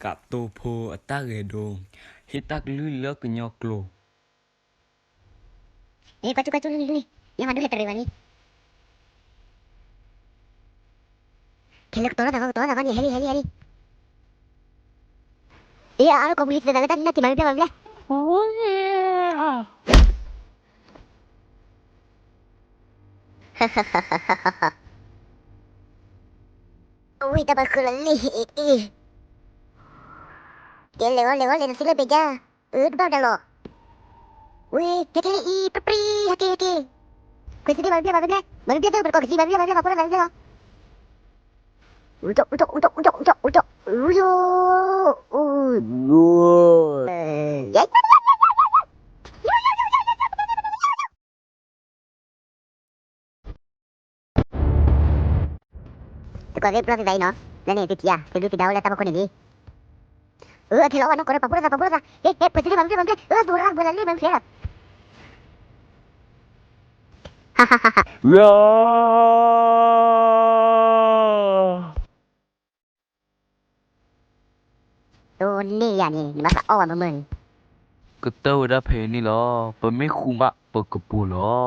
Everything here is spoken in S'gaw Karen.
ကးတိၤဖိအတၢ်ဂဲၤဒိ, ဟ့ၣ်တၢ်ကလုၢ်လၢကညီကျိာ်. ဟ့ၣ်ကွၢ်ကၠူၣ်ကွၢ်ကၠူၣ်လံလံလံ, ညၣ်မၤဒိၣ်ဟဲတရံးဘၣ်လံ. ခဲလၢာ်ကတီၤလီၤသးဂီၤ ကတီၤလီၤသးဂီၤန့ၣ် ဟဲလံ ဟဲလံ ဟဲလံ. အ့ အါလီၤ ကိးပူၤလံ သတးလၢတၢ်နၢ်တံၢ်မၤမ့ၢ်ဘျဲၣ်မၤမ့ၢ်ဘျဲၣ်. အဝဲတၢ်ပှၤဃုာ်လီၤလံ အ့ အ့ ကဲလဲၤဝဲလဲၤဝဲလဲၤတသ့လၢဘဲကါ, အၢ တဘၣ်ဒၣ်လီၤ. ဝဲ ဟဲက့ၤလံအံၤ ပြံပြံ ဟဲက့ၤ ဟဲက့ၤ. ခွဲးသ့ၣ်မၤမ့ၢ်ဘျဲၣ် မၤမ့ၢ်ဘျဲၣ်, မၤမ့ၢ်ဘျဲၣ် သ့ၣ်ပကီၢ်ကသံ မၤမ့ၢ်ဘျဲၣ် မၤမ့ၢ်ဘျဲၣ် မၤဖိလၢမၤမ့ၢ်ဘျဲၣ်လီၤ. အူကၠီ အူကၠီ အူကၠီ အူကၠီ အူကၠီ အူကၠီ အူကၠီ အူကၠီ. တကိးသ့ၣ်ပျီၢ်သ့ၣ်သးအံၤနီၤ, လၢန့ၣ်သုထံၣ်ဧါ, သုဒုၣ်သုဒါအိၣ်လၢတၢ်ဖီခိၣ်န့ၣ်လံ. အၢ အထဲလီၤဝဲနီၢ်ကီၢ်ဒီး ပာ်ဖှိၣ်လိာ်သး ပာ်ဖှိၣ်လိာ်သး, ဟ့ၣ် ဟ့ၣ် ပှဲၤသ့ၣ်လံ ပှဲၤသ့ၣ်လံ ပှဲၤသ့ၣ်လံ, အၢ သူရၣ် ပှဲၤလၢလံ ပှဲၤသ့ၣ်လံ. တိၢ်န့ၢ်ယၤန့ၣ် နဘၣ်သးအီၣ်ဝဲမုာ်မုာ်န့ၣ်, ကတၢၢ်ဝဲဒၣ်ဖဲအံၤန့ၣ်လီၤ, ပမ့ၢ်ဃူမး ပကပိာ်လီၤ.